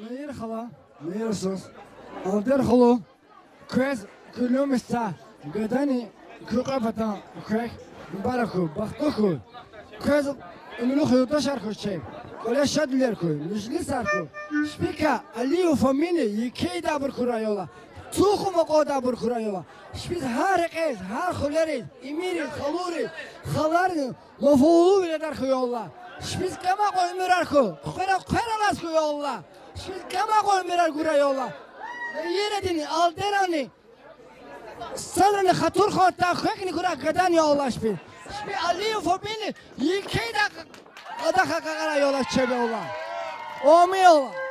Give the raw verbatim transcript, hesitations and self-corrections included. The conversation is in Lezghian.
Наир хала, Наир сус. Алдер халу, квез куьлуь мисса, гадани куь кьве патан квехъ мубарак хьуй, бахтлу хьуй. Квез уьмуьрлух юлдашар хьуй чеб, кӀвале шадвилер хьуй, межлисар хьуй. Чпикай Алиев фамилия екедайбур хьурай, я Аллагь. Тухум акьвадайбур хьурай, я Аллагь. Чпиз гьар рекьиз, гьар хуьлериз, имириз, халуриз, халарни муфтвиледар хьуй, я Аллагь. Чпиз кӀам акьван уьмуьрар хьуй, хъвер, хъвер алаз хьуй, я Аллагь. Чпиз кӀам акьван уьмуьрар гурай, я Аллагь. Наирадини, Алдерани, садрани хатур хьурай, квехъни хьурай гадани, я Аллагь, чпи. Чпи Алиев фамилия екедай кьадар къакъарай, я Аллагь, чеб, я Аллагь. Амин, я Аллагь.